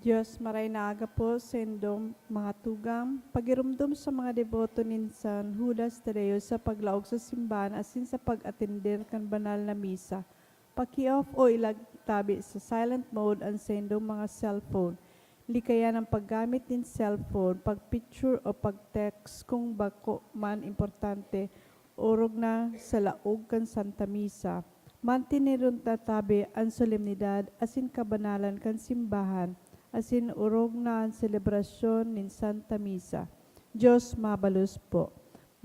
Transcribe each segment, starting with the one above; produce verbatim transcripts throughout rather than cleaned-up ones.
Dios, maray na aga po sa indong mga tugang. Pagiromdom sa mga deboto nin San Judas Tadeo sa paglaog sa simbahan asin sa pag-atender kan banal na misa. Paki-off o ilagtabi sa silent mode an saindong mga cellphone. Likayan ang paggamit nin cellphone, pag-picture o pag-text kung bako man importante, orog na sa laog kan Santa Misa. Manteneron ta tabi an solemnidad asin kabanalan kan simbahan, asin orog na an selebrasyon nin Santa Misa. Dios mabalos po.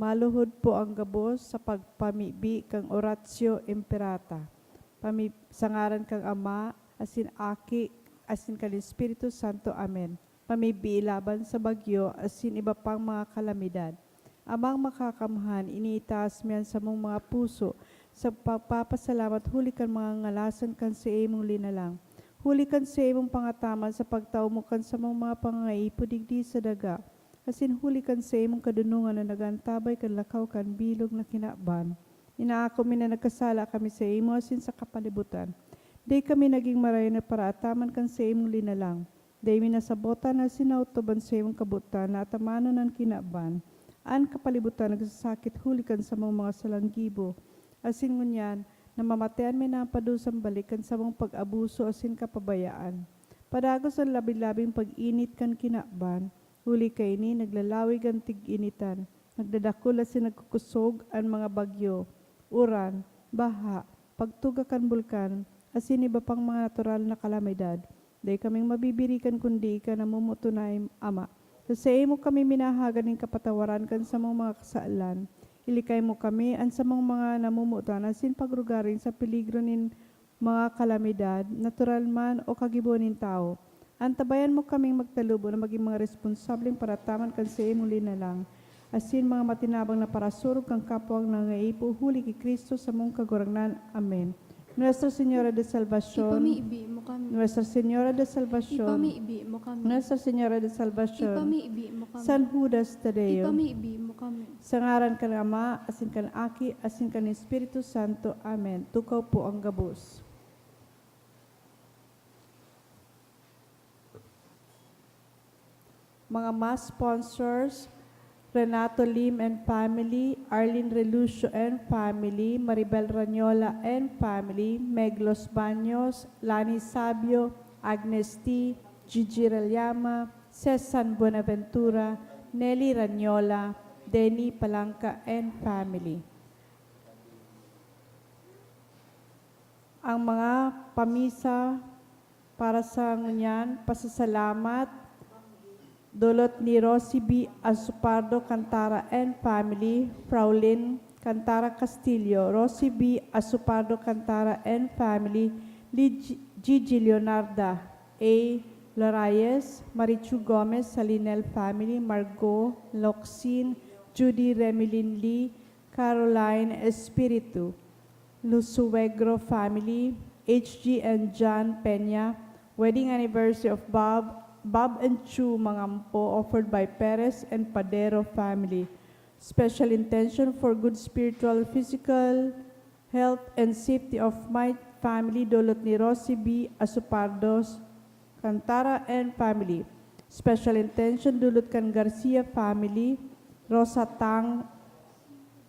Maluhod po ang gabos sa pagpamibi kan Oratio Imperata. Pami-, sa ngaran kan Ama, asin Aki, asin kan Espiritu Santo. Amen. Pamibi laban sa bagyo asin iba pang mga kalamidad. Amang Makakamhan, iniitaas mi an samong mga puso sa pagpapasalamat huli kan mga ngalasan kan saimong linalang, huli kan saimong pangataman sa pagtao mo kan samong mga pangangaipo digdi sa daga, asin huli kan saimong kadonongan na nag-aantabay kan lakaw kan bilog na kinaban. Inaako mi na nagkasala kami saimo asin sa kapalibutan. Dai kami nagin marahay na paraataman kan saimong linalang. Dai mi nasabotan asin naotob an saimong kabotan na atamanon an kinaban, an kapalibutan nagsasakit huli kan samong mga salang gibo, asin ngunyan, namamatean mi na an padusang balik kan samong pag-abuso asin kapabayaan. Padagos an labi-labing pag-init kan kinaban, huli kaini naglalawig an tig-initan, nagdadakul asin nagkukosog an mga bagyo, uran, baha, pagtuga kan bulkan, asin iba pang mga natural na kalamidad. Dai kaming mabibirikan kundi ika namomotonay, Ama. Sa saimo kami minahagad nin kapatawaran kan samong mga kasalan. Ilikay mo kami, an samong mga namomotan, asin pagrugaring sa peligro nin mga kalamidad, natural man o kagibo nin tawo. Antabayan mo kaming magtalubo na magin mga responsableng parataman kan saimong linalang, asin mga matinabang na parasurog kan kapwang nangaipo huli ki Cristo samong Kagurangnan. Amen. Nuestra Señora de Salvacion. Ipamibi mo kami. Nuestra Señora de Salvacion. Ipamibi mo kami. Nuestra Señora de Salvacion. Ipamibi mo kami. San Judas Tadeo. Ipamibi mo kami. Sa ngaran kan Ama, asin kan Aki, asin kan Espiritu Santo. Amen. Tukaw po ang gabos. Mga mass sponsors, Renato Lim and family, Arlene Relucio and family, Maribel Ranyola and family, Meg Los Baños, Lani Sabio, Agnes T, Gigi Rayama, Cesan Buenaventura, Nelly Ranyola, Denny Palanca and family. Ang mga pamisa para sa ngunyan, pasasalamat, dulot ni Rosie B Asupardo Cantara and family, Fraulin Cantara Castillo, Rosie B Asupardo Cantara and family, Lig-, Gigi Leonarda A Lorayes, Marichu Gomez, Salinel family, Margot, Loxin, Judy Remilin Lee, Caroline Espiritu, Lusuegro family, H G and John Peña, wedding anniversary of Bob, Bob and Chu Mangampo, offered by Perez and Padero family. Special intention for good spiritual, physical health, and safety of my family, dulot ni Rosie B Asupardos, Cantara and family. Special intention dulot kan Garcia family, Rosa Tang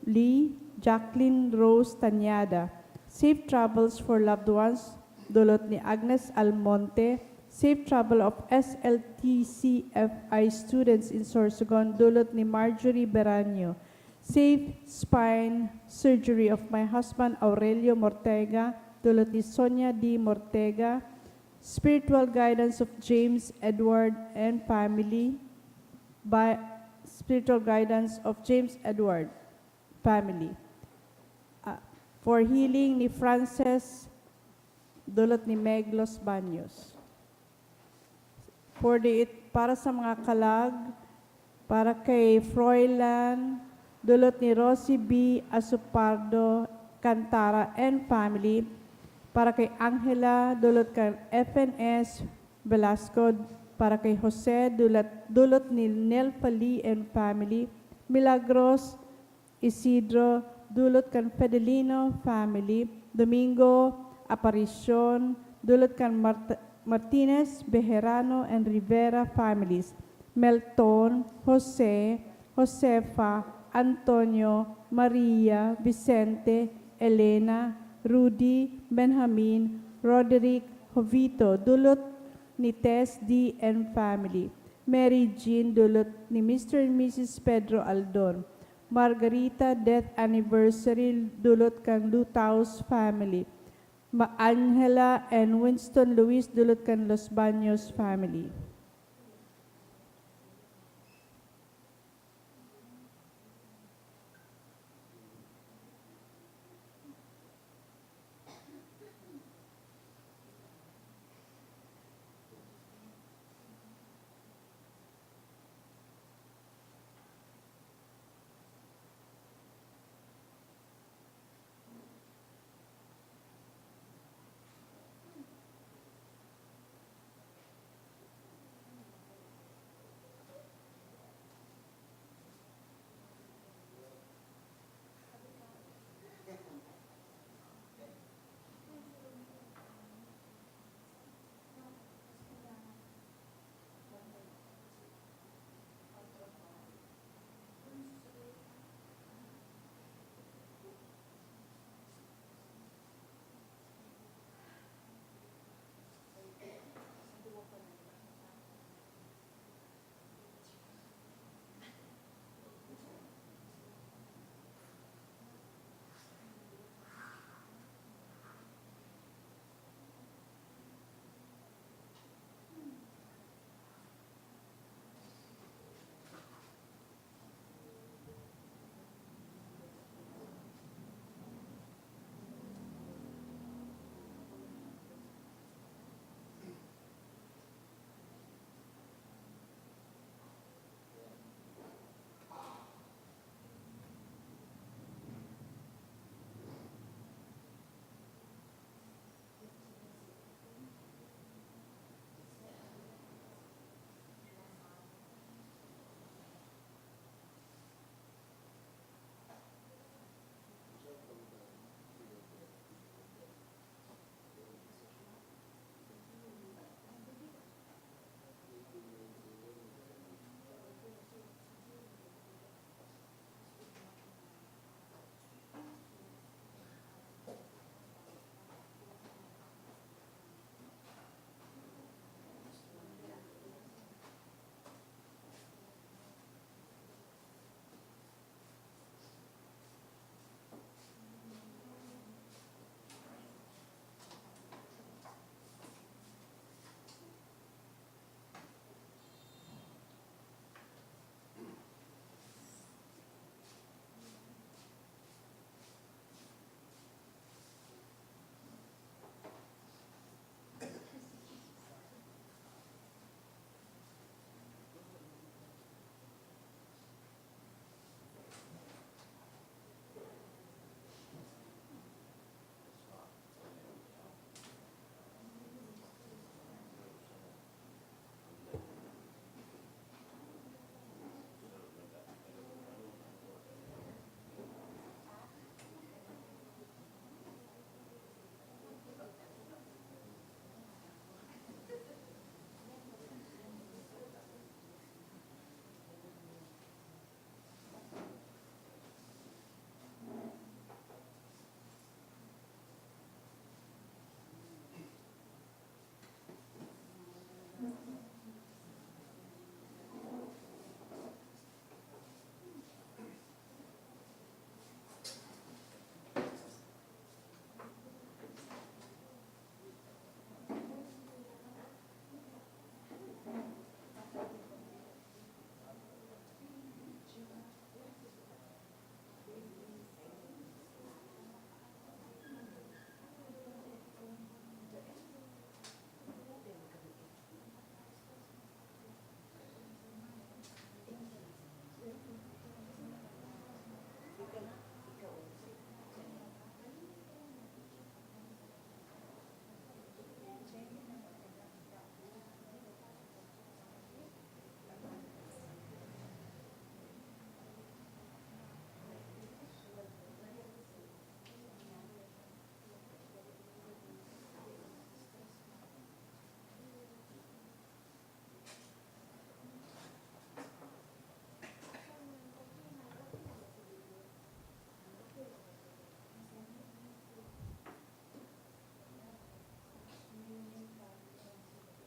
Lee, Jacqueline Rose Tañada. Safe travels for loved ones, dulot ni Agnes Almonte. Safe travel of S L T C F I students in Sorsogon, dulot ni Marjorie Beraño. Safe spine surgery of my husband Aurelio Mortega, dulot ni Sonia D Mortega. Spiritual guidance of James Edward and family, by spiritual guidance of James Edward family. Ah, for healing ni Frances, dulot ni Meg Los Baños. For the, para sa mga kalag, para kay Froilan, dulot ni Rosie B Asupardo Cantara and family. Para kay Angela, dulot kan F N S Velasco. Para kay Jose, dulot, dulot ni Nelfa Lee and family. Milagros Isidro, dulot kan Fedelino family. Domingo Aparicion, dulot kan Marta-, Martinez, Bejerano, and Rivera families, Melton, Jose, Josefa, Antonio, Maria, Vicente, Elena, Rudy, Benjamin, Roderick, Jovito, dulot ni Tess D and family, Mary Jean, dulot ni Mister and Missus Pedro Aldon, Margarita, death anniversary, dulot kan Lutaos family, Ma-, Angela and Winston Luis, dulot kan Los Baños family.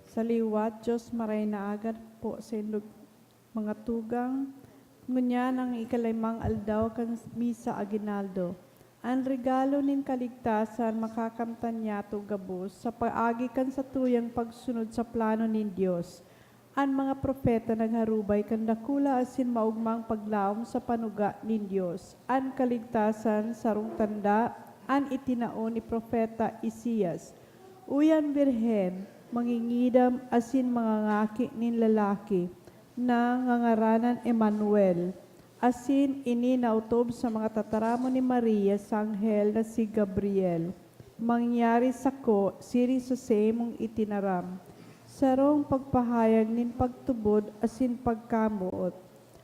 Sa liwat, Dios maray na aga po sa indog mga tugang. Ngunyan ang ikalimang aldaw kan Misa Aguinaldo. An regalo nin kaligtasan makakamtan niyato gabos sa paagi kan satuyang pagsunod sa plano nin Dios. An mga propeta nagharubay kan dakula asin maogmang paglaom sa panuga nin Dios. An kaligtasan, sarong tanda, an itinao ni Propeta Isaias. Uyan birhen, mangingidam asin mangangaki nin lalaki na ngangaranan Emmanuel, asin ini naotob sa mga tataramon ni Maria sa anghel na si Gabriel. Mangyari sako siring sa saimong itinaram, sarong pagpahayag nin pagtubod asin pagkamoot.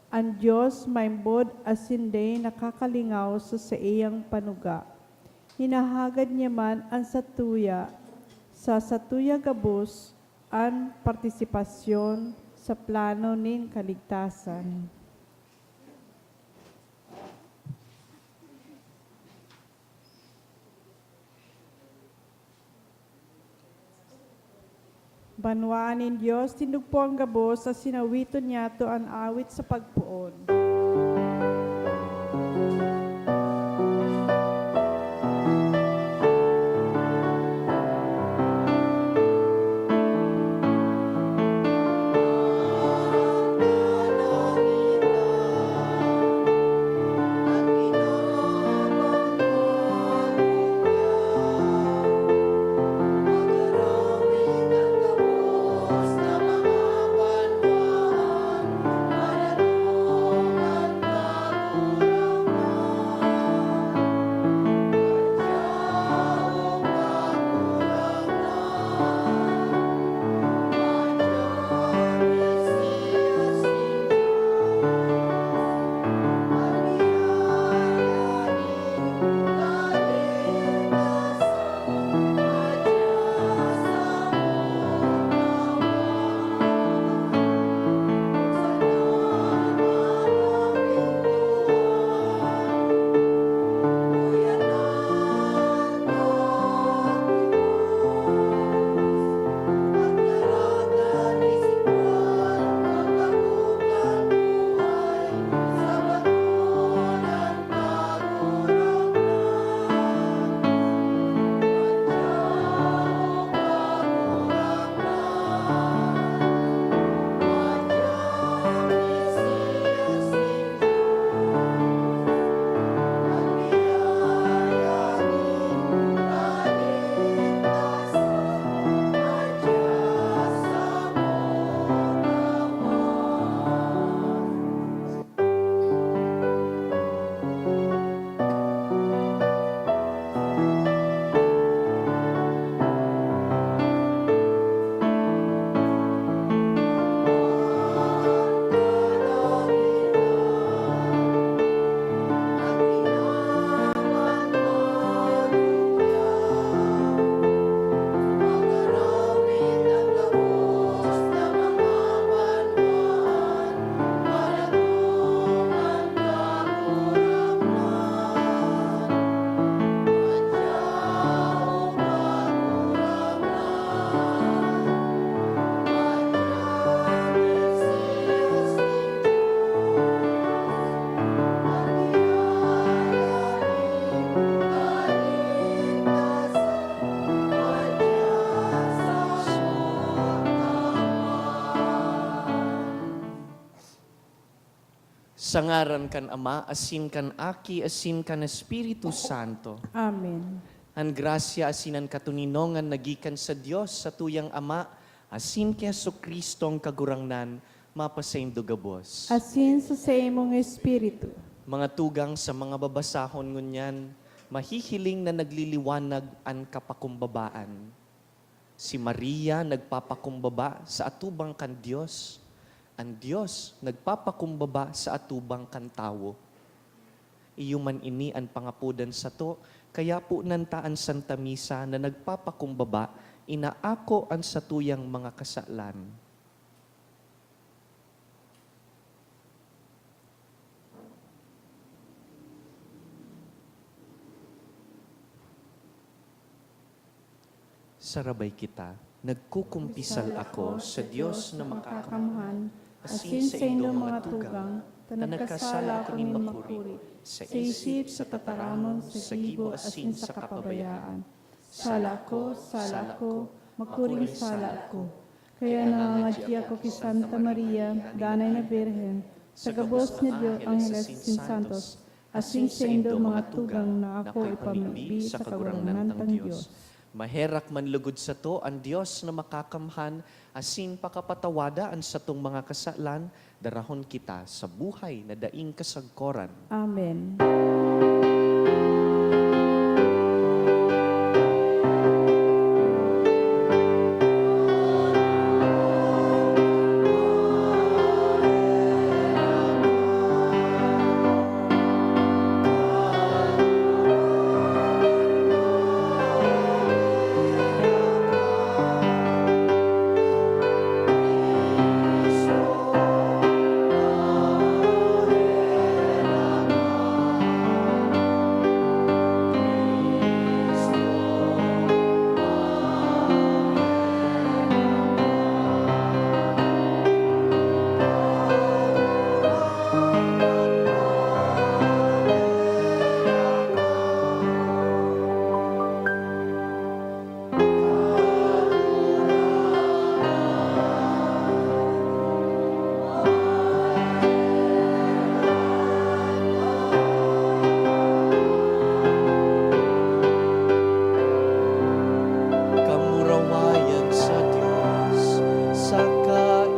An Dios maimbod asin dai nakakalingaw sa saiyang panuga. Hinahagad niya man an satuya, sa satuya gabos an partisipasyon sa plano nin kaligtasan. Banwaan nin Dios, tindog po an gabos, asin awiton niyato an awit sa pagpoon. Sa ngaran kan Ama, asin kan Aki, asin kan Espiritu Santo. Amen. An grasya asin an katoninongan na gikan sa Dios, satuyang Ama, asin ki Jesu-Cristong Kagurangnan, mapasaindo gabos. Asin sa saimong espiritu. Mga tugang, sa mga babasahon ngunyan, mahihiling na nagliliwanag an kapakumbabaan. Si Maria nagpapakumbaba sa atubang kan Dios. An Dios nagpapakumbaba sa atubang kan tawo. Iyo man ini an pangapodan sato, kaya ponan ta an Santa Misa na nagpapakumbaba, inaako an satuyang mga kasalan. Sarabay kita. Nagkukumpisal ako sa Dios na makakamhan, asin saindong mga tugang, ta nagkasala ako nin makuri, sa isip, sa tataramon, sa gibo, asin sa kapabayaan. Sala ko, sala ko, makuring sala ko. Kaya nangangadyi ako ki Santa Maria, danay na Birhen, sa gabos na Dios, angheles asin santos, asin saindo mga tugang na ako ipamibi sa Kagurangnan tang Dios. Maherak man lugod sato an Dios na makakamhan, asin pakapatawada an satong mga kasalan, darahon kita sa buhay na daing kasagkoran. Amen. Kamurawayan sa Dios sa kaitaasan.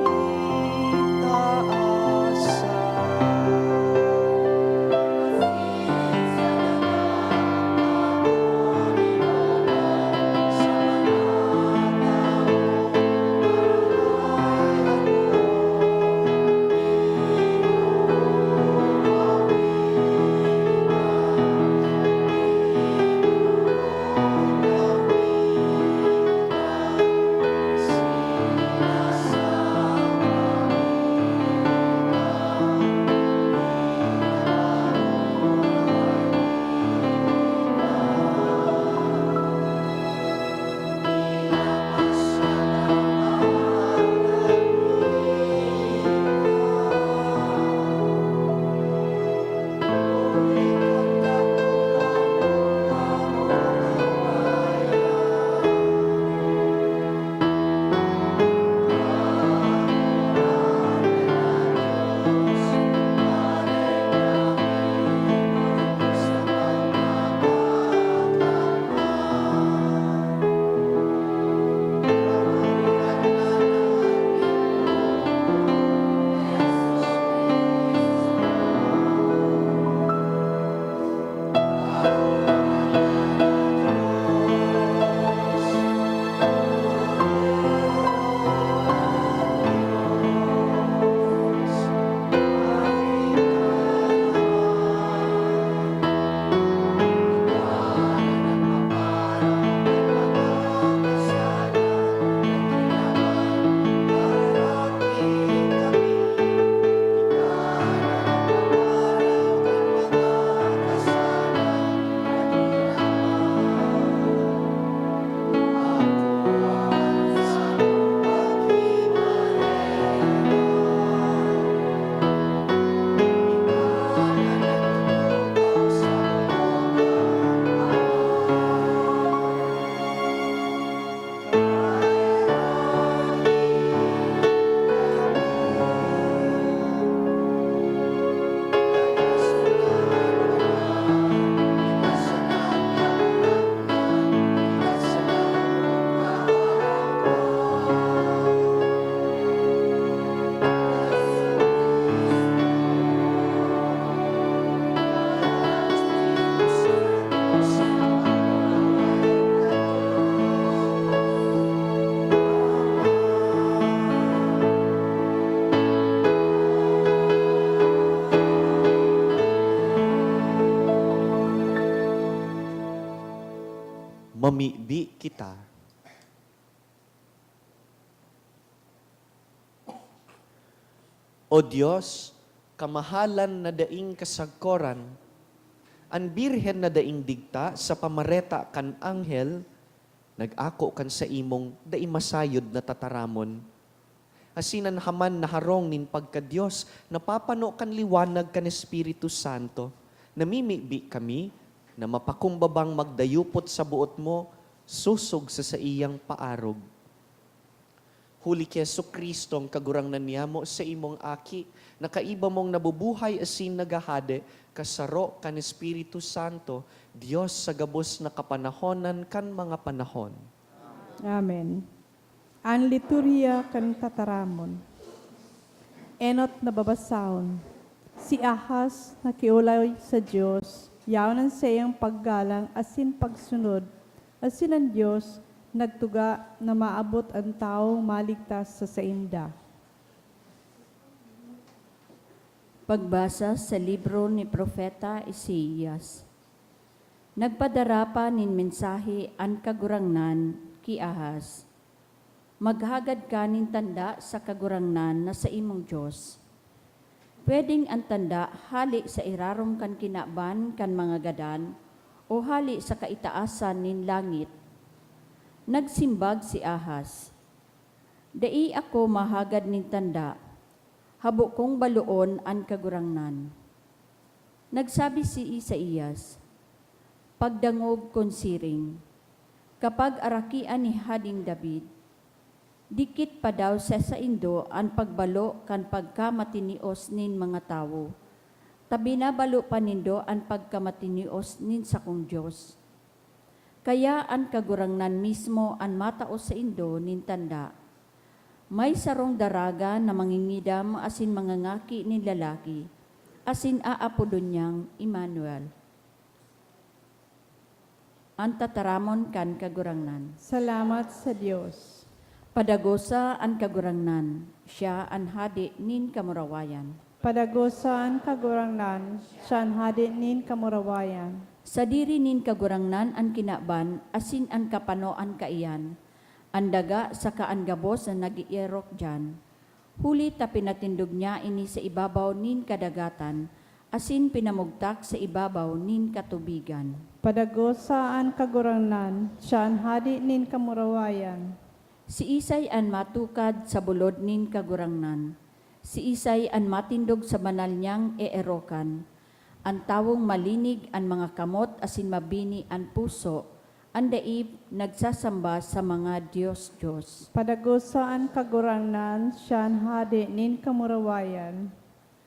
Mamibi kita. O Dios, kamahalan na daing kasagkoran, an Birhen na daing digta sa pamareta kan anghel, Nag-ako kan saimong dai masayod na tataramon. Asin an Haman na harong nin pagka-Dios napapano kan liwanag kan Espiritu Santo. Namimibi kami na mapakumbabang magdayupot sa boot mo, sosog sa saiyang paarog. Huli ki Jesu-Cristo, an Kagurangnan niyamo, saimong Aki, na kaiba mong nabubuhay asin naghahade, kasaro kan Espiritu Santo, Dios sa gabos na kapanahonan kan mga panahon. Amen. An liturhiya kan tataramon. Enot na babasahon. Si Ahaz nakiolay sa Dios, yaon an saiyang paggalang asin pagsunod, asin an Dios nagtuga na maabot an tawong maligtas sa sainda. Pagbasa sa libro ni Propeta Isaias. Nagpadara pa nin mensahe an Kagurangnan ki Ahaz, "Maghagad ka nin tanda sa Kagurangnan na saimong Dios." Pwedeng an tanda hale sa irarom kan kinaban kan mga gadan o hale sa kaitaasan nin langit. Nagsimbag si Ahaz, "Dai ako mahagad nin tanda, habo kong baloon an Kagurangnan." Nagsabi si Isaias, "Pagdangog kun siring, kapagarakian ni Hading David, dikit pa daw sa saindo an pagbalo kan pagkamatinios nin mga tawo, ta binabalo pa nindo an pagkamatinios nin sakong Dios. Kaya an Kagurangnan mismo an matao saindo nin tanda. May sarong daraga na mangingidam asin mangangaki nin lalaki, asin aapodon niyang Emmanuel." An tataramon kan Kagurangnan. Salamat sa Dios. Padagosa an Kagurangnan, siya an Hade nin kamurawayan. Padagosa an Kagurangnan, siya an Hade nin kamurawayan. Sadiri nin Kagurangnan an kinaban asin an kapanoan kaiyan, an daga saka an gabos na nag-eerok diyan. Huli ta pinatindog niya ini sa ibabaw nin kadagatan, asin pinamugtak sa ibabaw nin katubigan. Padagosa an Kagurangnan, siya an Hade nin kamurawayan. Siisay an matukad sa bulod nin Kagurangnan? Siisay an matindog sa banal niyang eerokan? An tawong malinig an mga kamot asin mabini an puso, an dai nagsasamba sa mga dios-dios. Padagosa an Kagurangnan, siya an Hade nin kamurawayan.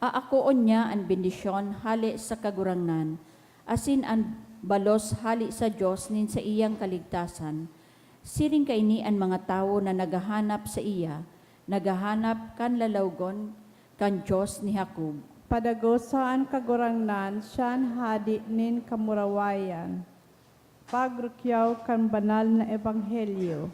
Aakoon niya an bendisyon hale sa Kagurangnan, asin an balos hale sa Dios nin saiyang kaligtasan. Siring kaini an mga tawo na naghahanap saiya, naghahanap kan lalawgon kan Dios ni Jacob. Padagosa an Kagurangnan, siya an Hade nin kamurawayan. Pagrukyaw kan banal na ebanghelyo.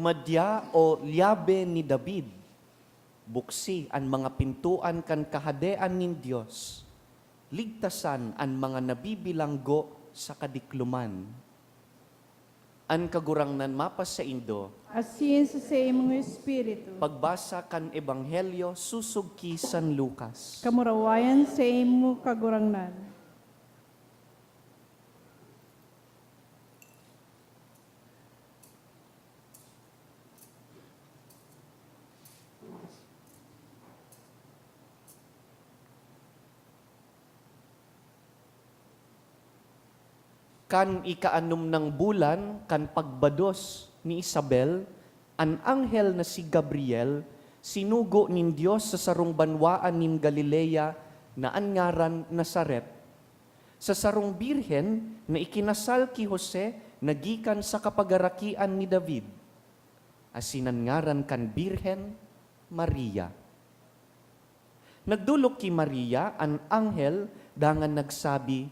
Madya o lyabe ni David, buksi an mga pintoan kan Kahadean nin Dios, ligtasan an mga nabibilanggo sa kadikloman. An Kagurangnan mapasaindo. Asin sa saimong espiritu. Pagbasa kan Ebanghelyo sosog ki San Lucas. Kamurawayan saimo, Kagurangnan. Kan ikaanom nang bulan kan pagbados ni Isabel, an anghel na si Gabriel sinugo nin Dios sa sarong banwaan nin Galilea na an ngaran Nazaret, sa sarong birhen na ikinasal ki Jose na gikan sa kapagarakian ni David, asin an ngaran kan birhen, Maria. Nagdolok ki Maria an anghel dangan nagsabi,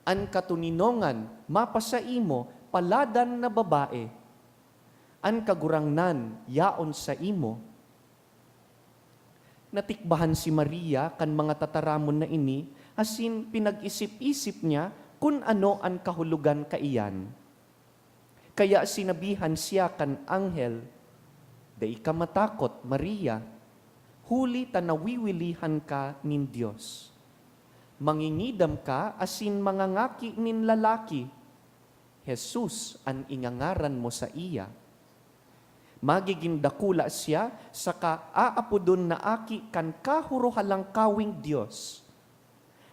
"An katoninongan mapasaimo, paladan na babae! An Kagurangnan yaon saimo." Natikbahan si Maria kan mga tataramon na ini, asin pinag-isip-isip niya kun ano an kahulogan kaiyan. Kaya sinabihan siya kan anghel, "Dai ka matakot, Maria, huli ta nawiwilihan ka nin Dios. Mangingidam ka asin mangangaki nin lalaki. Jesus an ingangaran mo saiya. Magigin dakula siya saka aapodon na Aki kan Kahorohalangkaweng Dios.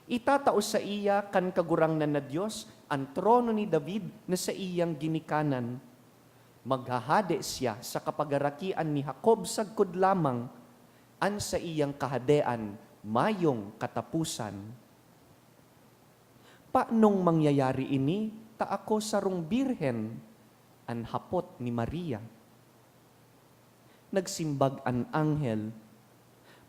Itatao saiya kan Kagurangnan na Dios an trono ni David na saiyang ginikanan. Maghahade siya sa kapagarakian ni Jacob sagkod lamang; an saiyang kahadean mayong kataposan." "Paanong mangyayari ini, ta ako sarong birhen?" an hapot ni Maria. Nagsimbag an anghel,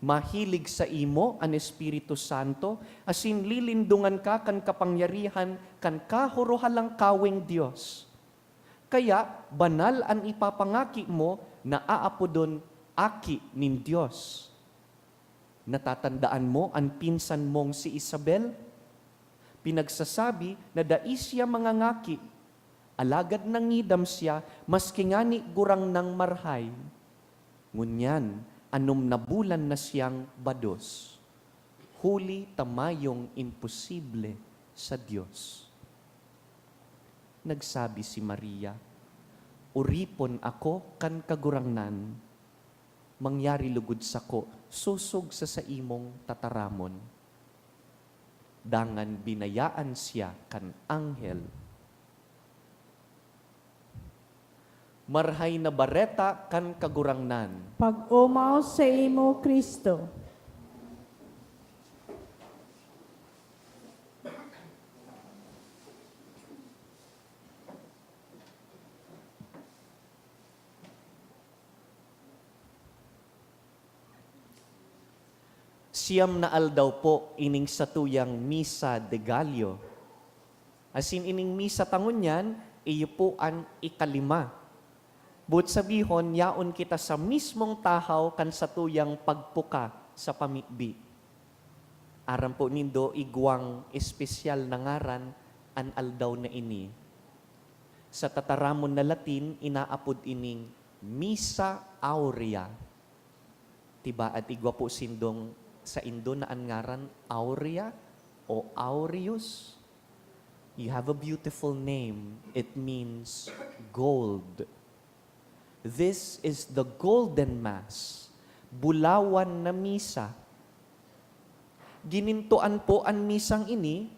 "Mahilig saimo an Espiritu Santo, asin lilindongan ka kan kapangyarihan kan Kahorohalangkaweng Dios. Kaya banal an ipapangaki mo na aapodon Aki nin Dios. Natatandaan mo an pinsan mong si Isabel? Pinagsasabi na dai siya mangangaki, alagad nangidam siya maski ngani gurang nang marhay. Ngunyan, anom na bulan na siyang bados, huli ta mayong imposible sa Dios." Nagsabi si Maria, "Oripon ako kan Kagurangnan. Mangyari logod sako sosog sa saimong tataramon." Dangan binayaan siya kan anghel. Marahay na Bareta kan Kagurangnan. Pag-omaw saimo, Cristo. Siyam na aldaw po ining satuyang Misa de Gallo. Asin ining misa ta ngunyan, iyo po an ikalima. Boot sabihon, yaon kita sa mismong tahaw kan satuyang pagpuka sa pamibi. Aram po nindo, igwang espesyal na ngaran an aldaw na ini. Sa tataramon na Latin, inaapod ining Misa Aurea. Tibaad igwa po sindong saindo na an ngaran Aurea o Aureus? You have a beautiful name. It means gold. This is the golden mass, bulawan na misa. Ginintoan po an misang ini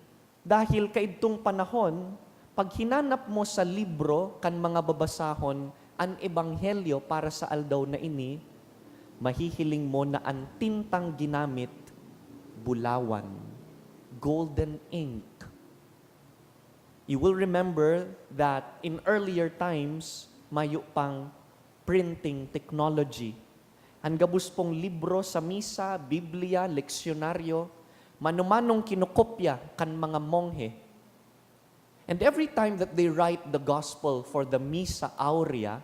dahil kaidtong panahon, pag hinanap mo sa libro kan mga babasahon an ebanghelyo para sa aldaw na ini, mahihiling mo na an tintang ginamit, bulawan, golden ink. You will remember that in earlier times, mayo pang printing technology. An gabos pong libro sa misa, Biblia, leksyonaryo, mano-manong kinokopya kan mga monghe. And every time that they write the gospel for the Misa Aurea,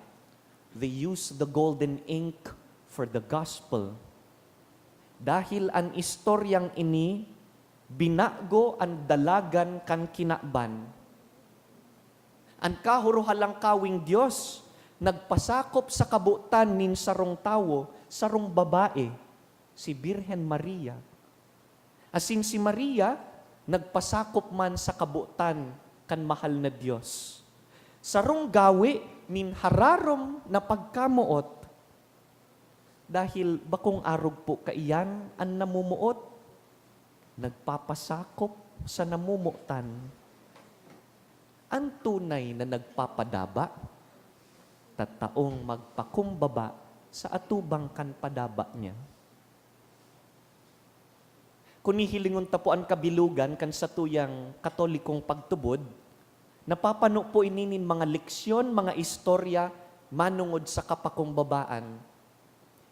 they use the golden ink for the gospel. Dahil an istoryang ini, binago an dalagan kan kinaban. An Kahorohalangkaweng Dios nagpasakop sa kabotan nin sarong tawo, sarong babae, si Birhen Maria. Asin si Maria nagpasakop man sa kabotan kan mahal na Dios. Sarong gawe nin hararom na pagkamoot, dahil bakong arog po kaiyan an namomoot, nagpapasakop sa namomotan. An tunay na nagpapadaba, tataong magpakumbaba sa atubang kan padaba niya. Kun hihilingon ta po an kabilugan kan satuyang Katolikong pagtubod, napapano po ini nin mga leksyon, mga istorya manongod sa kapakumbabaan.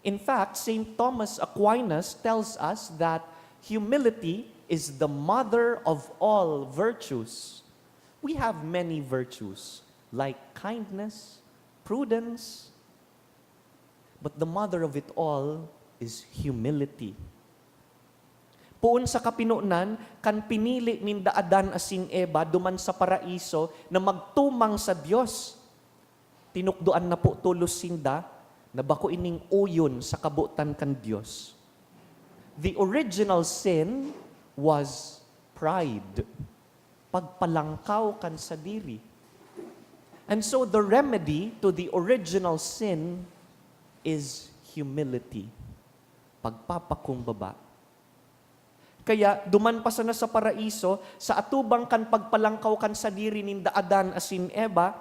In fact, Saint Thomas Aquinas tells us that humility is the mother of all virtues. We have many virtues, like kindness, prudence, but the mother of it all is humility. Poon sa kapinonan, kan pinili ninda Adan asin Eva duman sa paraiso na magtumang sa Dios, tinukdoan na po tolos sinda na bako ining oyon sa kabotan kan Dios. The original sin was pride, pagpalangkaw kan sadiri. And so the remedy to the original sin is humility, pagpapakumbaba. Kaya duman pa sana sa paraiso, sa atubang kan pagpalangkaw kan sadiri ninda Adan asin Eva,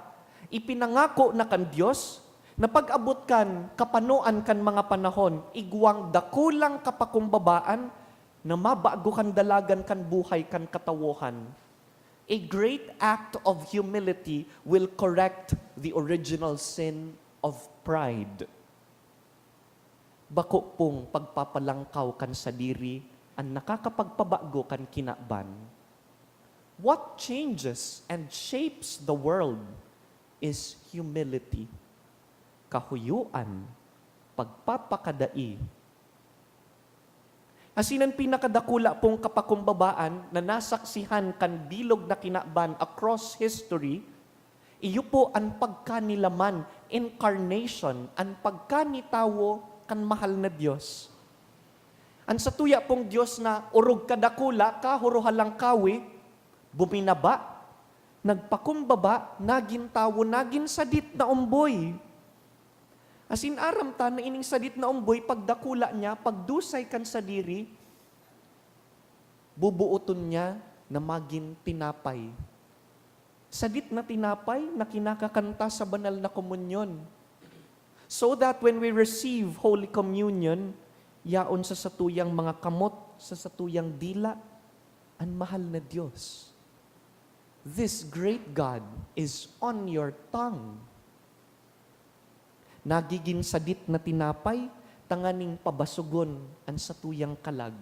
ipinangako na kan Dios na pag-abot kan kapanoan kan mga panahon, igwang dakulang kapakumbabaan na mabago kan dalagan kan buhay kan katawohan. A great act of humility will correct the original sin of pride. Bako pong pagpapalangkaw kan sadiri an nakakapagpabago kan kinaban. What changes and shapes the world is humility, kahuyoan, pagpapakadai. Asin an pinakadakula pong kapakumbabaan na nasaksihan kan bilog na kinaban across history, iyo po an pagkanilaman, incarnation, an pagkanitawo kan mahal na Dios. An satuya pong Dios na orog kadakula, kahorohalangkawi, buminaba, nagpakumbaba, nagin tawo, nagin sadit na omboy. Asin aram ta na ining sadit na omboy, pagdakula niya, pagdusay kan sadiri, bubuoton niya na magin tinapay. Sadit na tinapay na kinakakan ta sa banal na komunyon. So that when we receive Holy Communion, yaon sa satuyang mga kamot, sa satuyang dila, an mahal na Dios. This great God is on your tongue. Nagigin sadit na tinapay tanganing pabasogon an satuyang kalag.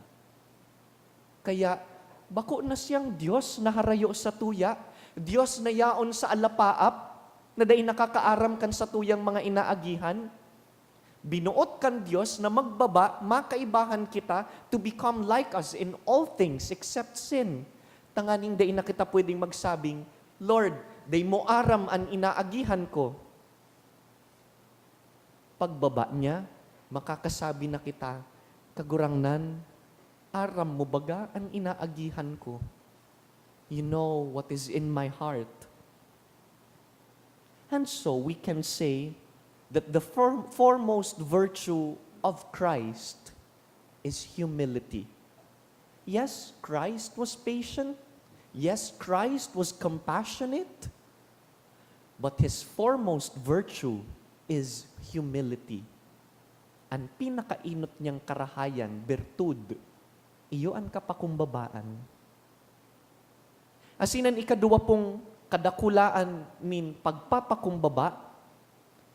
Kaya, bako na siyang Dios na harayo satuya, Dios na yaon sa alapaap, na dai nakakaaram kan satuyang mga inaagihan. Binuot kan Dios na magbaba, makaibahan kita to become like us in all things except sin, tanganing dai na kita pwedeng magsabing, "Lord, dai mo aram an inaagihan ko." Pagbaba niya, makakasabi na kita, "Kagurangnan, aram mo baga an inaagihan ko? You know what is in my heart." And so we can say that the for-, foremost virtue of Christ is humility. Yes, Christ was patient. Yes, Christ was compassionate. But his foremost virtue is humility. An pinakaenot niyang karahayan, bertud, iyo an kapakumbabaan. Asin an ikaduwa pong kadakulaan nin pagpapakumbaba,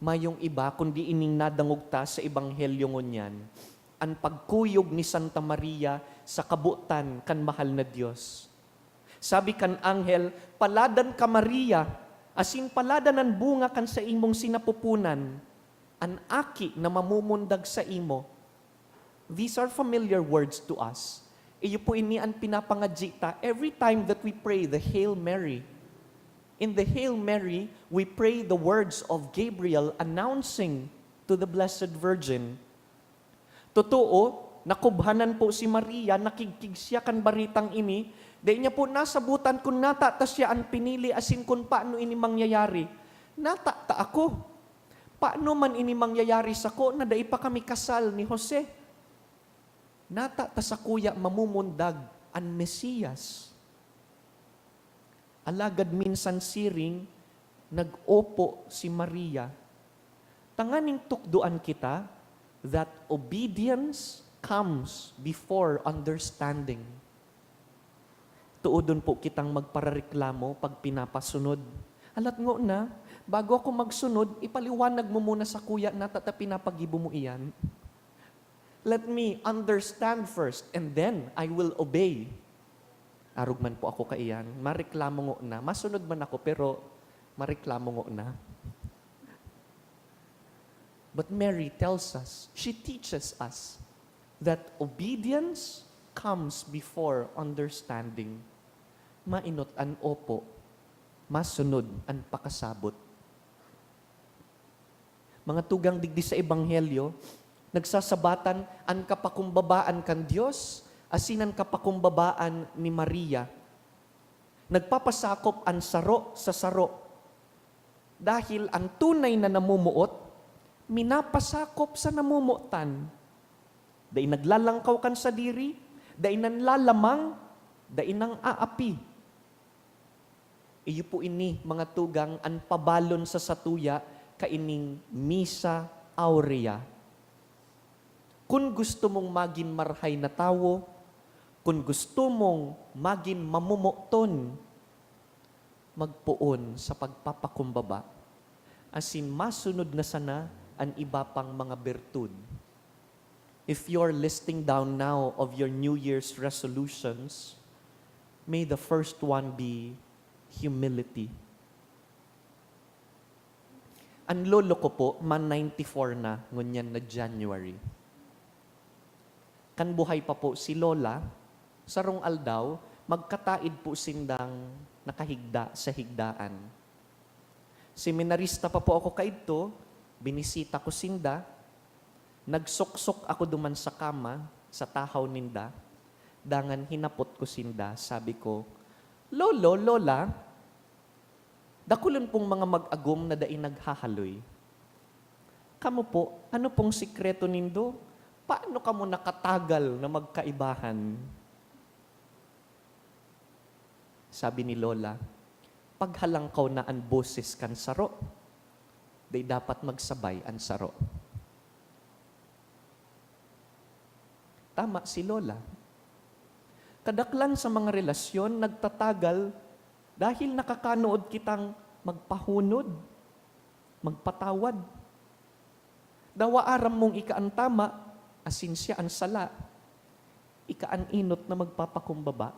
mayong iba kundi ining nadangog ta sa Ebanghelyo ngunyan, an pagkuyog ni Santa Maria sa kabotan kan mahal na Dios. Sabi kan anghel, "Paladan ka, Maria, asin paladan an bunga kan saimong sinapupunan, an aki na mamumundag saimo." These are familiar words to us. Iyo po ini an pinapangadyi ta every time that we pray the Hail Mary. In the Hail Mary, we pray the words of Gabriel announcing to the Blessed Virgin. Totoo, nakubhanan po si Maria, nakigkig siya kan baretang ini. Dai niya po nasabotan kun nata ta siya an pinili asin kun paano ini mangyayari. Nata ta ako. Paano man ini mangyayari sako na dai pa kami kasal ni Jose? Nata ta sakuya mamumundag an Mesiyas. Alagad minsan siring, nag-opo si Maria. Tanganing tukdoan kita that obedience comes before understanding. Tuodon po kitang magparareklamo pag pinapasunod. Alat ngo na, bago ako magsunod, ipaliwanag mo muna sa kuya na tata pinapagibo mo iyan. Let me understand first, and then I will obey. Arog man po ako kaiyan. Mareklamo ngo na. Masunod man ako, pero mareklamo ngo na. But Mary tells us, she teaches us that obedience comes before understanding. Mainot an opo, masunod an pakasabot. Mga tugang, digdi sa Ebanghelyo, nagsasabatan an kapakumbabaan kan Dios asin an kapakumbabaan ni Maria. Nagpapasakop an saro sa saro. Dahil an tunay na namumuot, minapasakop sa namumotan. Dai naglalangkaw kan sadiri, dai nanlalamang, dai nang-aapi. Iyo po ini, mga tugang, an pabalon sa satuya kaining Missa Aurea. Kun gusto mong magin marhay na tawo, kun gusto mong magin mamomoton, magpoon sa pagpapakumbaba, asin masunod na sana an iba pang mga bertud. If you're listing down now of your New Year's resolutions, may the first one be humility. An lolo ko po, man ninety-four na, ngunyan na January. Kan buhay pa po si Lola, sarong aldaw, magkataid po sindang nakahigda sa higdaan. Seminarista pa po ako kaidto, binisita ko sinda, nagsuksok ako duman sa kama, sa tahaw ninda, dangan hinapot ko sinda, sabi ko, "Lolo, Lola, dakulon pong mga mag-agom na dai naghahaloy. Kamo po, ano pong sikreto nindo? Paano kamo nakatagal na magkaibahan?" Sabi ni Lola, "Paghalangkaw na an boses kan saro, dai dapat magsabay an saro." Tama si Lola. Kadaklan sa mga relasyon nagtatagal dahil nakakanood kitang magpahunod, magpatawad. Dawa aram mong ika an tama, asin siya an sala, ika an enot na magpapakumbaba.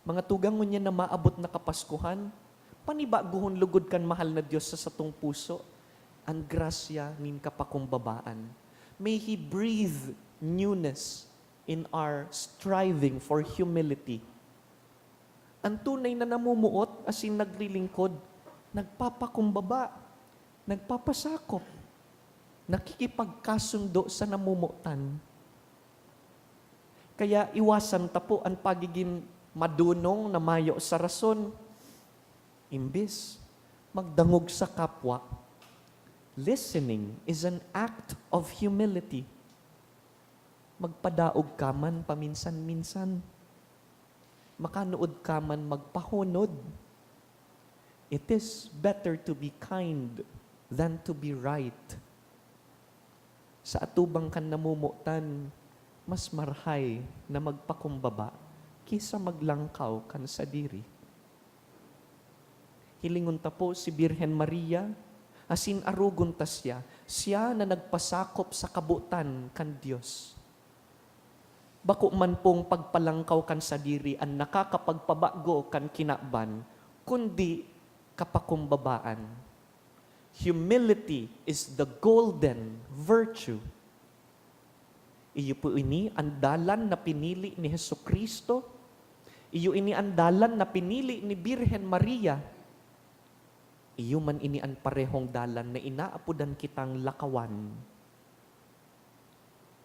Mga tugang, ngunyan na maabot na Kapaskuhan, panibagohon lugod kan mahal na Dios sa satong puso an grasya nin kapakumbabaan. May He breathe newness in our striving for humility. An tunay na namumuot asin naglilingkod, nagpapakumbaba, nagpapasakop, nakikipagkasundo sa namomotan. Kaya iwasan ta po an pagigin madunong na mayo sa rason. Imbes, magdangog sa kapwa. Listening is an act of humility. Magpadaog ka man paminsan-minsan. Makanood ka man magpahunod. It is better to be kind than to be right. Sa atubang kan namomotan, mas marhay na magpakumbaba ki sa maglangkaw kan sadiri. Hilingon ta po si Birhen Maria, asin arogon ta siya, siya na nagpasakop sa kabotan kan Dios. Bako man pong pagpalangkaw kan sadiri an nakakapagpabago kan kinaban, kundi kapakumbabaan. Humility is the golden virtue. Iyo po ini an dalan na pinili ni Jesu-Cristo. Iyo ini an dalan na pinili ni Birhen Maria. Iyo man ini an parehong dalan na inaapodan kitang lakawan.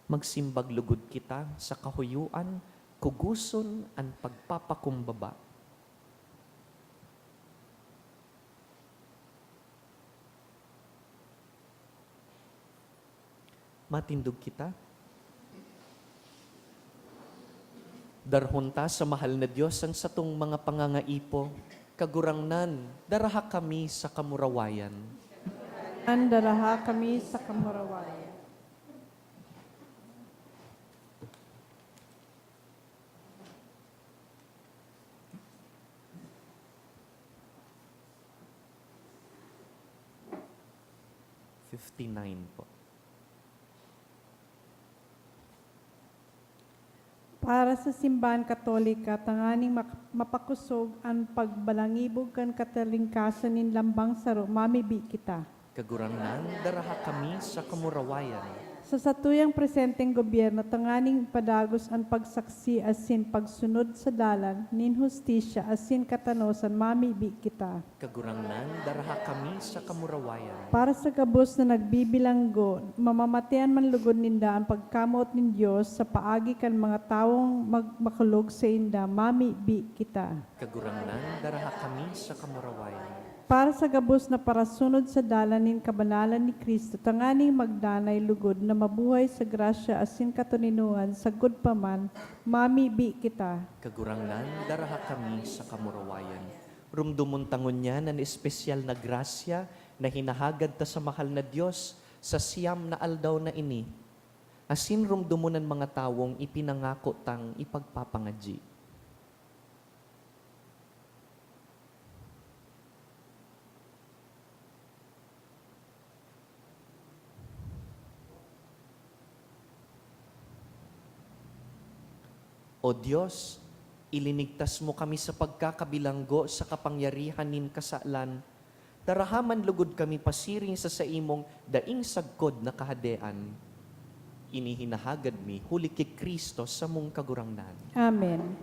Magsimbag lugod kita sa kahuyoan, kugoson an pagpapakumbaba. Matindog kita. Darahon ta sa mahal na Dios an satong mga pangangaipo. Kagurangnan, daraha kami sa kamurawayan. An daraha kami sa kamurawayan. Fifty-nine po. Para sa Simbahan Katolika, tanganing mak- mapakosog an pagbalangibog kan katalingkasan nin lambang saro, mamibi kita. Kagurangnan, daraha kami sa kamurawayan. Sa satuyang presenteng gobyerno, tanganing ipadagos an pagsaksi asin pagsunod sa dalan nin hustisya asin katanosan, mamibi kita. Kagurangnan, daraha kami sa kamurawayan. Para sa gabos na nagbibilanggo, mamamatean man lugod ninda an pagkamoot nin Dios sa paagi kan mga tawong magmakulog sainda, mamibi kita. Kagurangnan, daraha kami sa kamurawayan. Para sa gabos na parasunod sa dalan nin kabanalan ni Cristo, tanganing magdanay lugod na mabuhay sa grasya asin katoninongan sagkod pa man, mamibi kita. Kagurangnan, daraha kami sa kamurawayan. Rumdomon ta ngunyan an espesyal na grasya na hinahagad ta sa mahal na Dios sa siyam na aldaw na ini. Asin rumdomon an mga tawong ipinangako tang ipagpapangadyi. O Dios, ilinigtas mo kami sa pagkakabilanggo sa kapangyarihan nin kasalan. Daraha man lugod kami pasiring sa saimong daing sagkod na kahadean. Ini hinahagad mi huli ki Cristo samong Kagurangnan. Amen.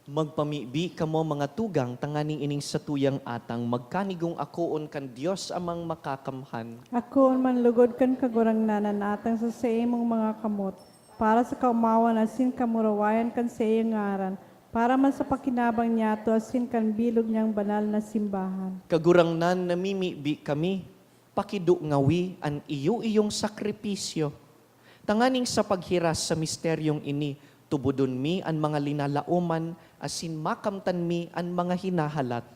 Magpamibi kamo, mga tugang, tanganing ining satuyang atang magkanigong akoon kan Dios Amang Makakamhan. Akoon man lugod kan Kagurangnan an atang sa saimong mga kamot, para sa kaomawan asin kamurawayan kan saiyang ngaran, para man sa pakinabang niyato asin kan bilog niyang banal na simbahan. Kagurangnan, namimibi kami, pakidungawi an iyo-iyong sakripisyo, tanganing sa paghiras sa misteryong ini, tubodon mi an mga linalaoman asin makamtan mi an mga hinahalat.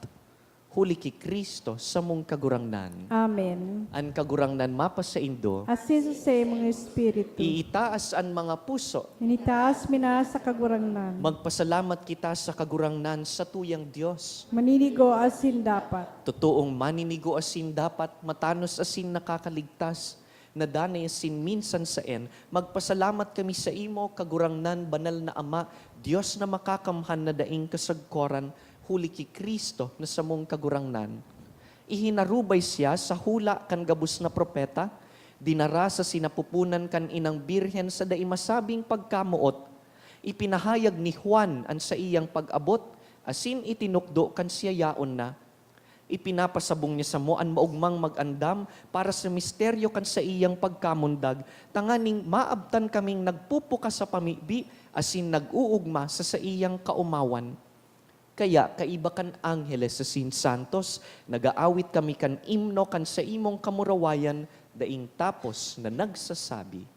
Huli ki Cristo, samong Kagurangnan. Amen. An Kagurangnan mapasaindo. Asin sa saimong espiritu. Iitaas an mga puso. Initaas mi na sa Kagurangnan. Magpasalamat kita sa Kagurangnan, satuyang Dios. Maninigo asin dapat. Totoong maninigo asin dapat, matanos asin nakakaligtas, na danay asin minsan saen, magpasalamat kami saimo, Kagurangnan, Banal na Ama, Dios na Makakamhan na daing kasagkoran, huli ki Cristo na samong Kagurangnan. Ihinarubay siya sa hula kan gabos na propeta, dinara sa sinapupunan kan inang Birhen sa dai masabing pagkamoot. Ipinahayag ni Juan an saiyang pag-abot, asin itinukdo kan siya yaon na. Ipinapasabong niya samo an maogmang mag-andam para sa misteryo kan saiyang pagkamundag, tanganing maabtan kaming nagpupukas sa pamibi asin nag-oogma sa saiyang kaomawan. Kaya, kaiba kan angheles asin santos, nag-aawit kami kan imno kan saimong kamurawayan, daing tapos na nagsasabi.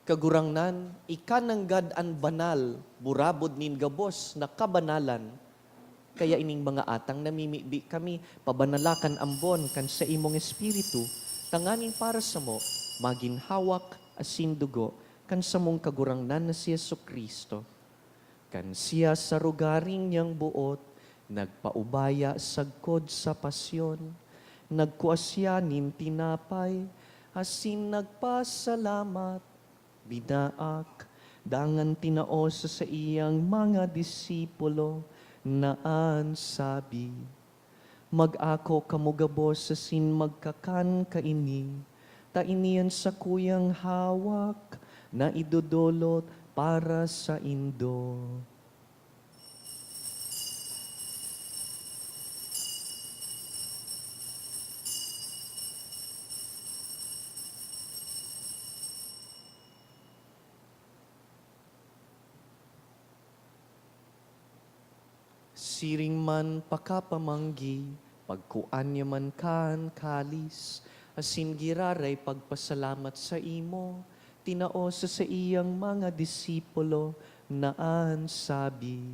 Kagurangnan, ika nanggad an banal, burabod nin gabos na kabanalan. Kaya ining mga atang namimibi kami, pabanala kan ambon kan saimong Espiritu, tanganing para samo magin hawak asin dugo kan samong Kagurangnan na si Jesu-Cristo. Kan siya sa rogaring niyang boot nagpaubaya sagkod sa pasyon, nagkua siya nin tinapay asin nagpasalamat, binaak, dangan tinao sa saiyang mga disipulo na an sabi, "Mag-ako kamo gabos asin magkakan kaini, ta ini an sakuyang hawak na idodolot para saindo." Siring man pakapamanggi, pagkua niya man kan kalis, asin giraray pagpasalamat saimo, tinao sa saiyang mga disipulo na an sabi,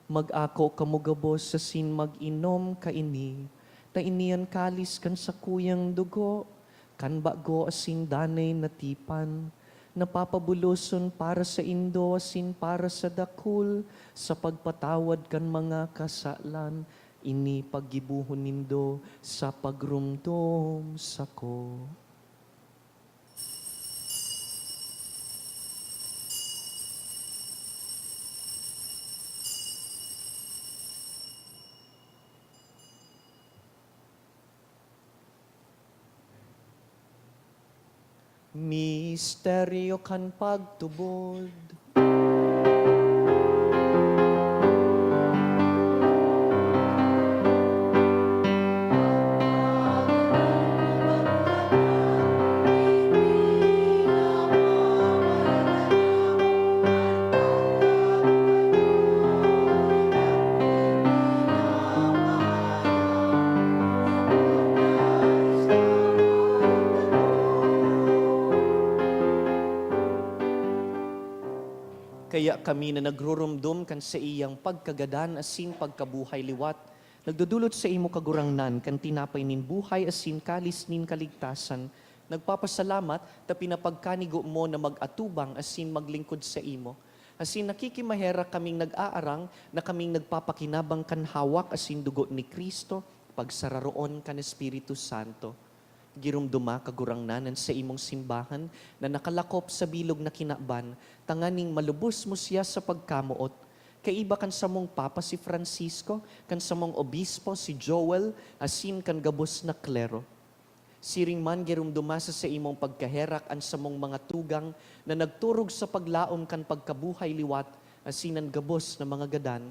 "Mag-ako kamo gabos asin mag-inom kaini, ta ini an kalis kan sakuyang dugo, kan bago asin danay na tipan, na papabuloson para saindo asin para sa dakul sa pagpatawad kan mga kasalan. Ini paggibohon nindo sa pagromdom sako." Misteryo kan pagtubod. Kaya kami na nagrurumdom kan saiyang pagkagadan asin pagkabuhay liwat, nagdodolot saimo, Kagurangnan, kan tinapay nin buhay asin kalis nin kaligtasan, nagpapasalamat ta pinapagkanigo mo na mag-atubang asin maglingkod saimo. Asin nakikimaherak kaming nag-aarang na kaming nagpapakinabang kan hawak asin dugo ni Cristo, pagsararoon kan Espiritu Santo. Giromdoma, Kagurangnan, an saimong simbahan na nakalakop sa bilog na kinaban, tanganing malubos mo siya sa pagkamoot, kaiba kan samong Papa si Francisco, kan samong Obispo si Joel, asin kan gabos na klero. Siring man, giromdoma sa saimong pagkaherak an samong mga tugang na nagturog sa paglaom kan pagkabuhay liwat asin an gabos na mga gadan.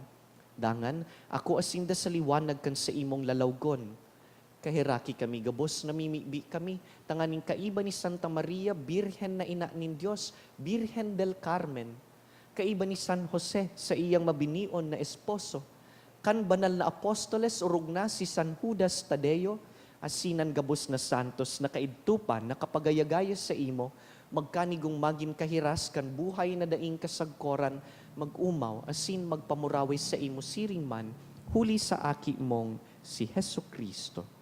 Dangan, akoa sinda sa liwanag kan saimong lalawgon. Kaheraki kami gabos, namimibi kami, tanganing kaiba ni Santa Maria, Birhen na ina nin Dios, Birhen del Carmen, kaiba ni San Jose, saiyang mabinion na esposo, kan banal na apostoles, orog na si San Judas Tadeo, asin an gabos na santos na kaidto pa nakapagayagaya saimo, magkanigong magin kahiras kan buhay na daing kasagkoran, mag-omaw asin magpamuraway saimo siring man, huli sa Aki mong si Jesu-Cristo.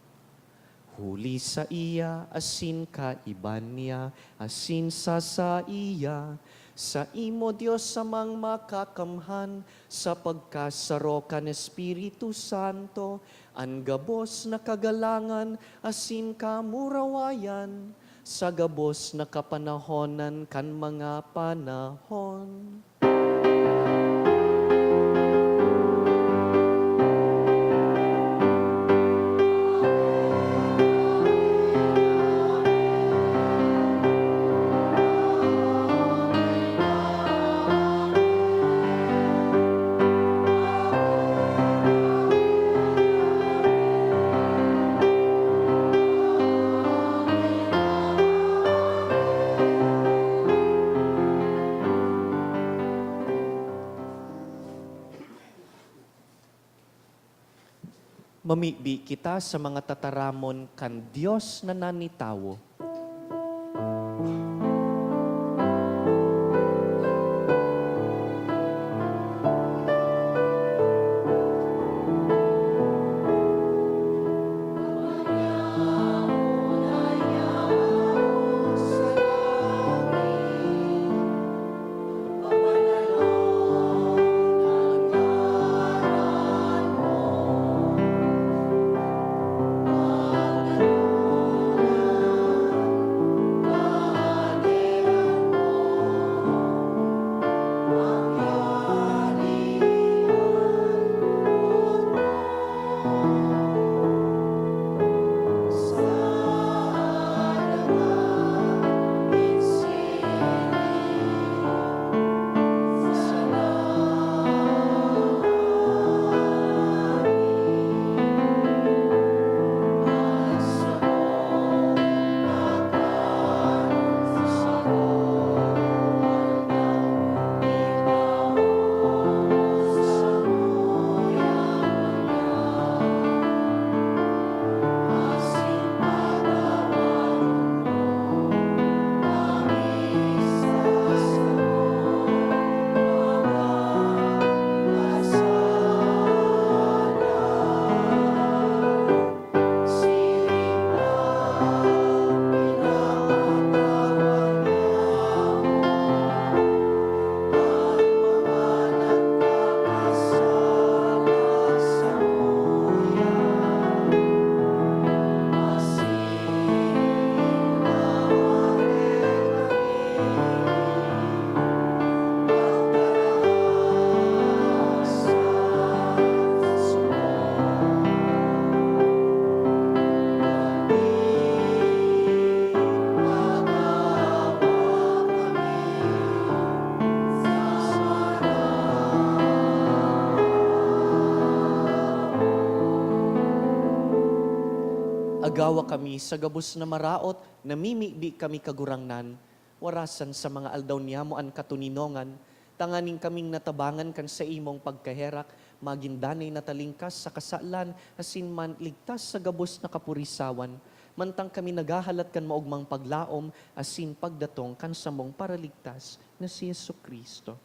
Huli saiya, asin kaiba niya, asin sa saiya, saimo, Dios Amang Makakamhan, sa pagkasaro kan Espiritu Santo, an gabos na kagalangan asin kamurawayan, sa gabos na kapanahonan kan mga panahon. Mamibi kita sa mga tataramon kan Dios na nanitawo. Agawa kami sa gabos na maraot, namimibi kami, Kagurangnan, warasan sa mga aldaw niyamo an katoninongan, tanganing kaming natabangan kan saimong pagkaherak, magin danay na talingkas sa kasalan asin man ligtas sa gabos na kapurisawan, mantang kami naghahalat kan maogmang paglaom asin pagdatong kan samong Paraligtas na si Jesu-Cristo.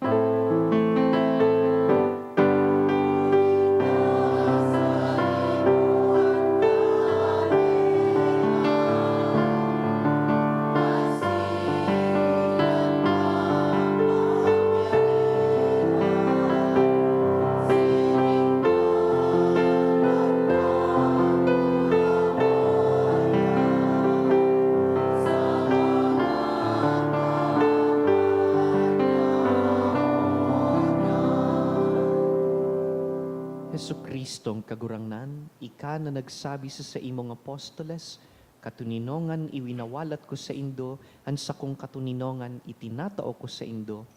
Jesu-Cristong Kagurangnan, ika na nagsabi sa saimong apostoles, "Katoninongan iwinawalat ko saindo, an sakong katoninongan itinatao ko saindo."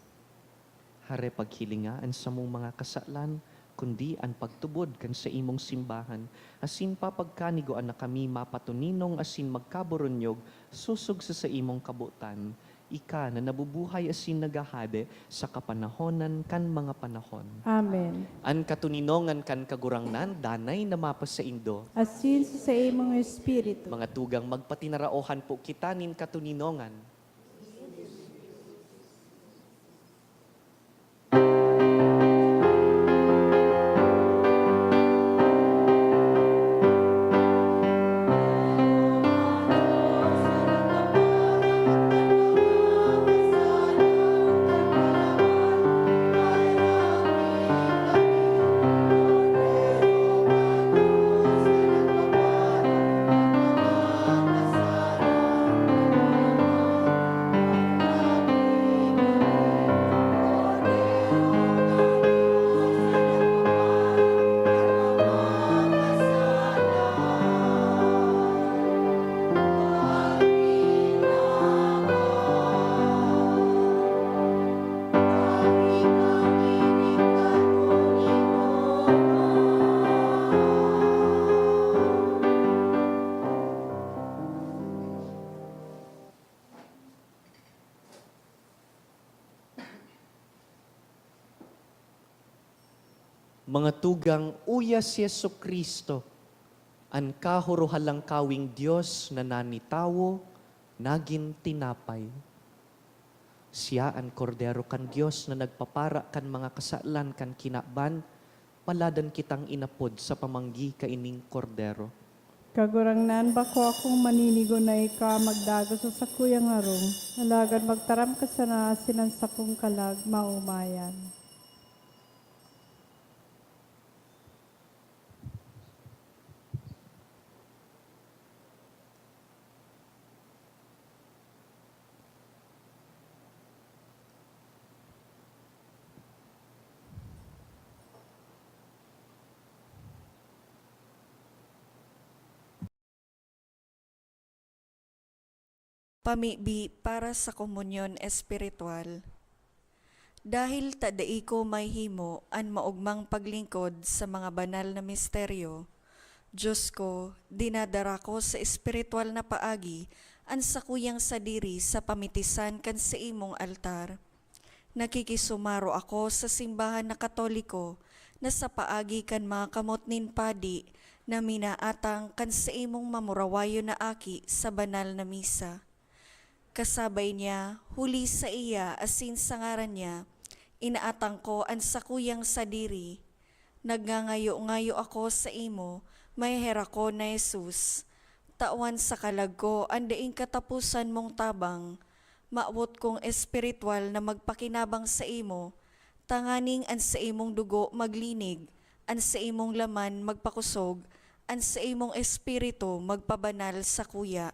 Hare paghilinga an samong mga kasalan, kundi an pagtubod kan saimong simbahan, asin papagkanigoan na kami mapatoninong asin magkaboronyog sosog sa saimong kabotan, ika na nabubuhay asin naghahade sa kapanahonan kan mga panahon. Amen. An katoninongan kan Kagurangnan danay na mapasaindo. Asin sa saimong espiritu. Mga tugang, magpatinaraohan po kita nin katoninongan. Mga tugang, uya si Jesu-Cristo, an kahuruhalangkawing Dios na nanitawo, nagin tinapay. Siya an Kordero kan Dios na nagpapara kan mga kasalan kan kinaban. Paladan kitang inapod sa pamanggi kaining Kordero. Kagurangnan, bako akong maninigo na ika magdagos sa sakuyang harong, alagad magtaram ka sana asin an sakong kalag maomayan. Pamibi para sa komunyon espiritual. Dahil ta dai ko mahimo an maogmang paglingkod sa mga banal na misteryo, Dios ko, dinadara ko sa espiritual na paagi an sakuyang sadiri sa pamitisan kan saimong altar. Nakikisumaro ako sa simbahan na Katoliko na sa paagi kan mga kamot nin padi na minaatang kan saimong mamurawayon na aki sa banal na misa. Kasabay niya, huli saiya asin sa ngaran niya, inaatang ko an sakuyang sadiri. Nagngangayo-ngayo ako saimo, maheherakon na Jesus, tawan sa kalag ko an daing kataposan mong tabang. Mawot kong espiritual na magpakinabang saimo, tanganing an saimong dugo maglinig, an saimong laman magpakosog, an saimong espiritu magpabanal sakuya.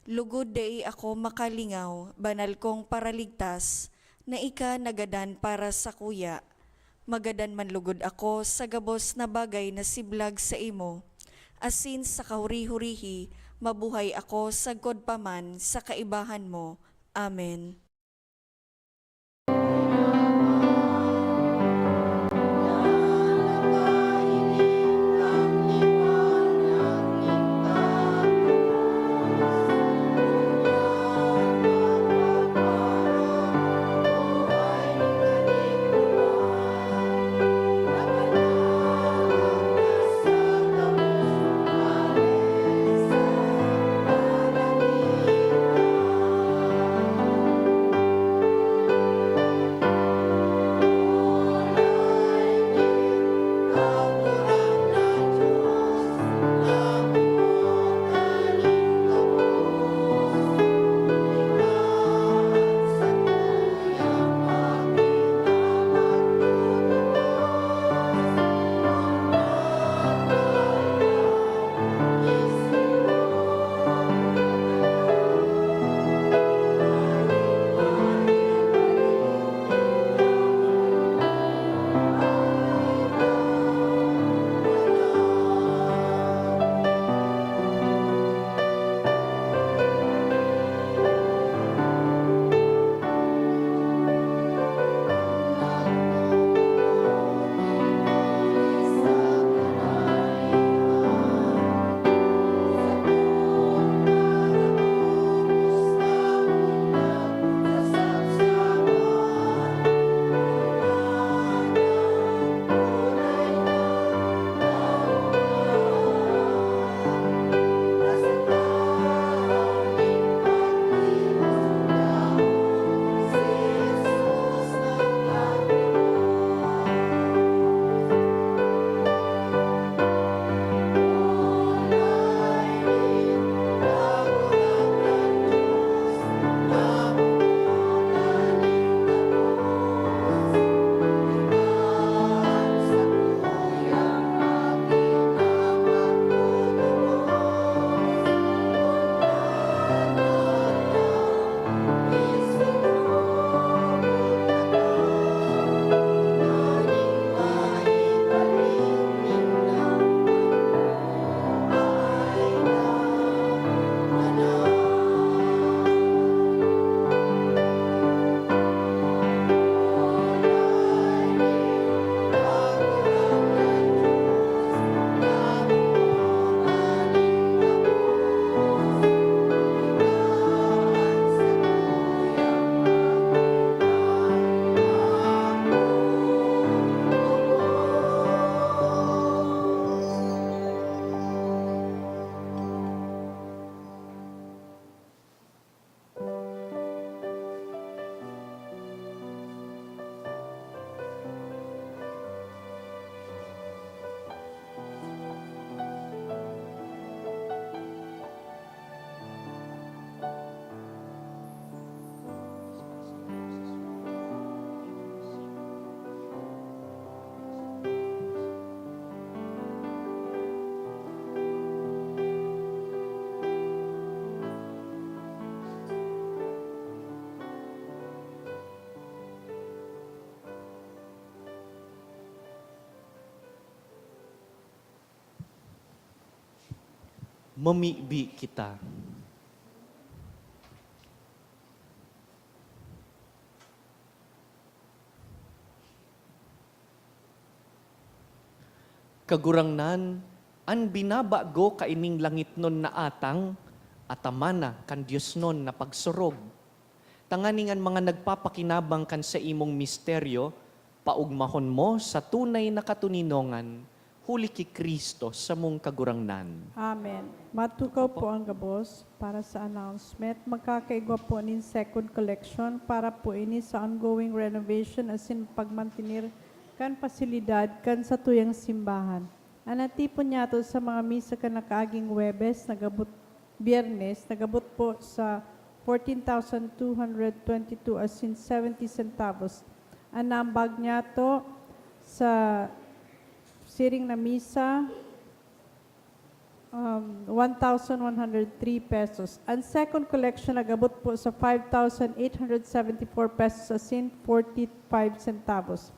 Lugod dai ako makalingaw, banal kong Paraligtas, na ika nagadan para sakuya. Magadan man lugod ako sa gabos na bagay na siblag saimo, asin sa kahuri-hurihi mabuhay ako sagkod pa man sa kaibahan mo. Amen. Mamibi kita. Kagurangnan, an binabago kaining langitnon na atang, atamana kan diosnon na pagsurog. Tanganing an mga nagpapakinabang kan saimong misteryo, paogmahon mo sa tunay na katoninongan, huli ki Cristo samong Kagurangnan. Amen. Matukaw po ang gabos para sa announcement. Magkakaigwa po nin second collection para po ini sa ongoing renovation asin pagmantener kan pasilidad kan satuyang simbahan. An natipon niyato sa mga misa kan nakaaging Huwebes, nagabot, Biyernes, nagabot po sa fourteen thousand two hundred twenty-two asin seventy centavos. An naambag niyato sa siring na misa, um, one thousand one hundred three pesos. An second collection nagabot po sa five thousand eight hundred seventy-four pesos asin forty-five centavos.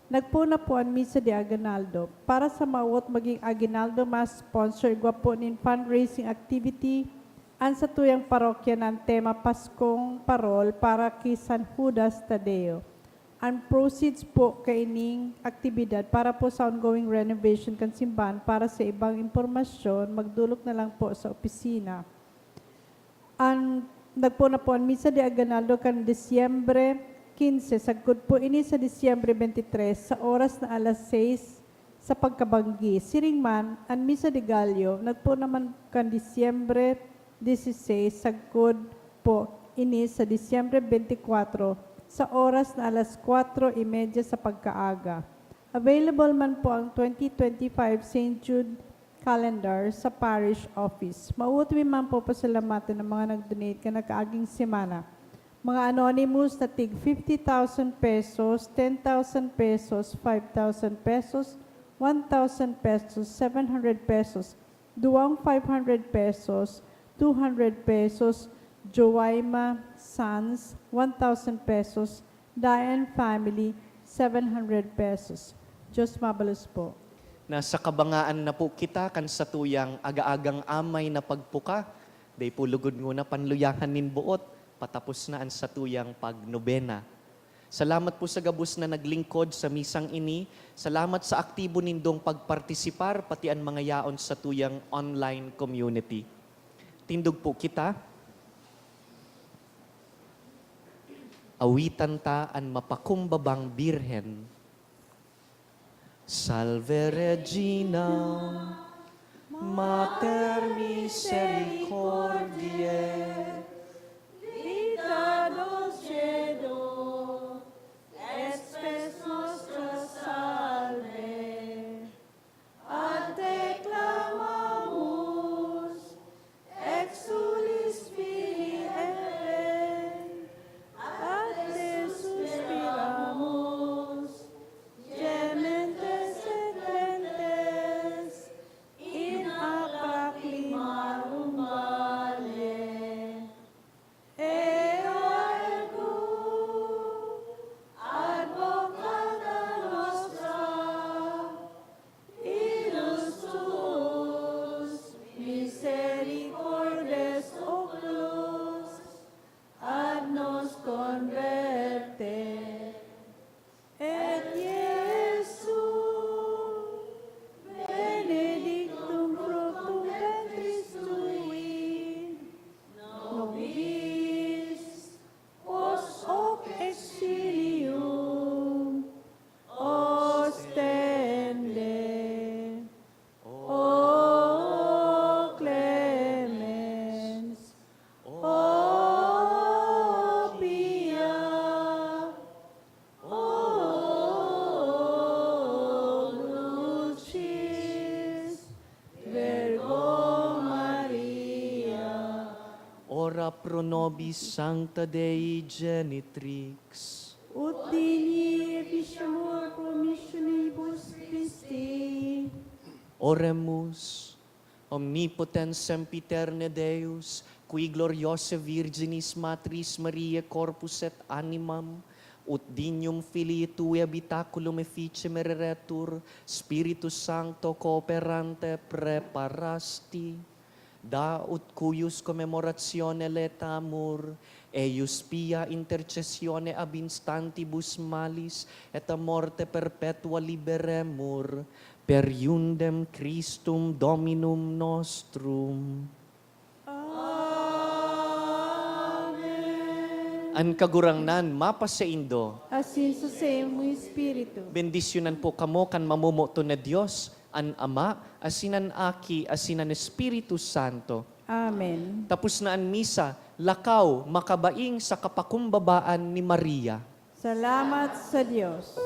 Nagpuna po an Misa de Aguinaldo. Para sa mawot magin aguinaldo mass sponsor, igwa po nin fundraising activity an satuyang parokya na an tema Paskong Parol para ki San Judas Tadeo. An proceeds po kaining aktibidad para po sa ongoing renovation kan simbahan. Para sa ibang impormasyon, magdolok na lang po sa opisina. An, nagpuna po an Misa de Aguinaldo kan Disyembre quince, sagkod po ini sa Disyembre twenty-three, sa oras na alas sais sa pagkabanggi. Siring man, an Misa de Gallo nagpuna man kan Disyembre dieciséis, sagkod po ini sa Disyembre twenty-four, sa oras na alas kwatro y media sa pagkaaga. Available man po ang twenty twenty-five Saint Jude calendar sa parish office. Mawot mi man po pasalamatan ang mga nag-donate kan nakaaging semana. Mga anonymous na tig fifty thousand pesos, ten thousand pesos, five thousand pesos, one thousand pesos, seven hundred pesos, duwang five hundred pesos, two hundred pesos, Joaima Sanz, one thousand pesos, Dayan family, seven hundred pesos. Diyos mabalos po. Nasa kabangaan na po kita kan satuyang aga-agang amay na pagpuka. Dai po lugod nguna panluyahan nin boot, patapos na an satuyang pagnobena. Salamat po sa gabos na naglingkod sa misang ini. Salamat sa aktibo nindong pagpartisipar, pati an mga yaon satuyang online community. Tindog po kita. Awitan ta an mapakumbabang Birhen. Salve Regina, Mater misericordiae, Vita dulcedo, et spes nostra salve. A te clamamus, exulis Filii Hevae, a te suspiramus, gementes et dentes in hac lacrimarum valle. Ea ergo, advocata nostra, ilus tuus misericordes oculos ad nos converte. Et Iesu, benedictum fructum ventris tui, nobis post hoc exilium ostende. O clemens, o pia, o dulcis Virgo Maria. Ora pro nobis, Sancta Dei Genitrix. Ut digni efficiamur promissionibus Christi. Oremus. Omnipotens sempiterne Deus, qui gloriose Virginis Matris Mariae corpus et animam, ut dignum Filii Tuae habitaculum efficiem ereretur, Spiritus Sancto cooperante preparasti. Daot cuius commemorationem laetamur, eius pia intercessione ab instantibus malis et a morte perpetua liberemur, per iundem Christum Dominum nostrum. Amen. An Kagurangnan mapasaindo. Asin sa saimong espiritu. Bendisyonan po kamo kan mamomoton na Dios, an Ama, asin an Aki, asin an Espiritu Santo. Amen. Tapos na an misa, lakaw, makabaing sa kapakumbabaan ni Maria. Salamat sa Dios.